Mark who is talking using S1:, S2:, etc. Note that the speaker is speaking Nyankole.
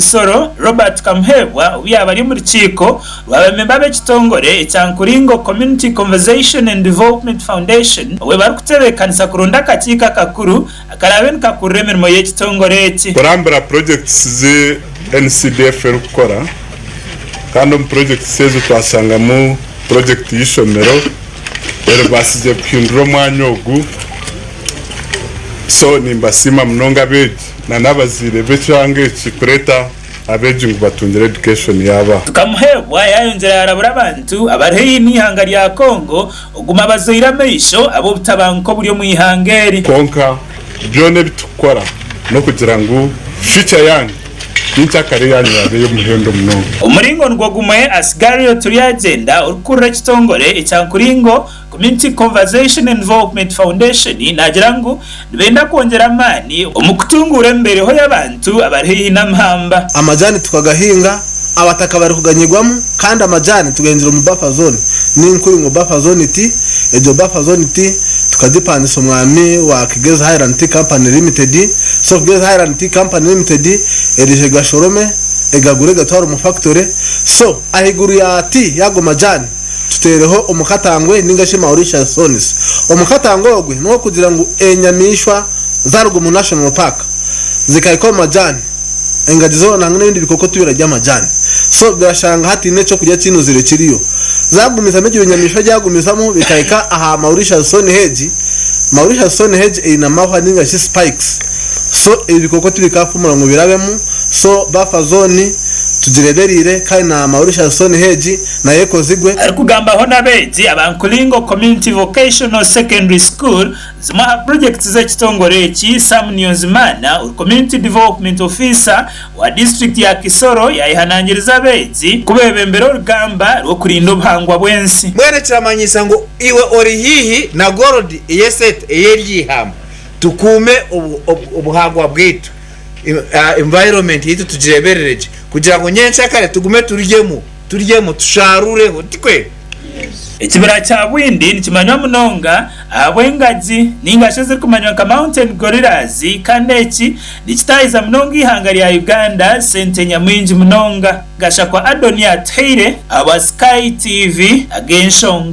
S1: Kisoro, Robert Kamuheebwa obu yaaba ari omu rukiiko rw'abamemba b'ekitongore ekya Nkuringo Community Conversation and Development Foundation obwe barikutebeekanisa kuronda akakiiko akakuru akaraabe nikakurira emirimo y'ekitongore eki.
S2: Kurambura projects zi NCDF erikukora kandi omu projects ezo twashangamu project y'eishomero eribaasize kuhindura omwanya ogu so nimbasiima munonga abeegi na n'abazaire b'ekyanga eki kureeta abeegi ngu batungire education yaabo aha.
S1: Tukamuheebwa yaayongyera yaarabura abantu abari haihi n'eihanga rya Congo okuguma bazoire amaisho ahabw'obutabanguko oburi omu ihanga eri.
S2: Kwonka byona ebi turikukora n'okugira ngu future yaanyu nyenkyakare yaanyu yaaba ey'omuhendo munonga.
S1: Omuringo nigwo gumwe, Asigario Turyagyenda orikukurira ekitongore ekya Nkuringo Community Conversation and Development Foundation naagira ngu nibenda kwongyera amaani omu kutunguura emibeereho y'abantu abari haihi n'amahamba.
S3: Amajani tukagahinga, abataka barikuganyirwamu kandi amajani tugahingire omu buffer zone ninkuringo buffer zone tea, egyo buffer zone tea tukagipangisa omwami wa Kigezi Highland Tea Company Limited, so Kigezi Highland Tea Company Limited eraije egashorome egagure egatware omu factory, so ahaiguru ya tea y'ago majani Tuteereho omukatangwe ninga shi Mauritius Thorns. Omukatangwe ogwe n'ow'okugira ngu enyamaishwa zaruga omu National Park zikahika omu majani, engagi zoona hamwe n'ebindi bikooko tibirarya amajani. So birashanga hataine ekyokurya kinuzire kiriyo. Zagumizamu egyo binyamaishwa byagumizamu bikahika aha Mauritius Thorn Hedge, Mauritius Thorn Hedge eine amahwa ninga shi spikes. So ebi bikooko tibikafumura ngu birabemu. So buffer zone tugirebereire kandi na Mauritius Thorn Hedge nayo ekozigwe.
S1: Arikugambaho n'abeegi aba Nkulingo Community Vocational Secondary School, zimwe aha purogyekiti z'ekitongore eki, Sam Niyonzimana ori Community Development Officer wa disiturikiti ya Kisoro yayehanangiriza abeegi kubebembera orugamba rw'okurinda obuhangwa bw'ensi.
S4: Mbwenu kiramanyisa ngu iwe ori haihi na gold ey'esente ey'eryo ihamba. Tukuume obuhangwa bwaitu. Environment yaitu tugireeberere gye kugira ngu nyenkyakare tugume turyemu, turyemu, tusharureho, tikwe?
S1: Ekibira kya Bwindi nikimanywa munonga ahabw'engagi ninga shi ezirikumanywa nka Mountain Gorillas kandi eki nikitaahiza munonga eihanga rya Uganda sente nyamwingi munonga. Gashakwa Adonia Atuhaire ahabwa Sky TV ag'enshonga.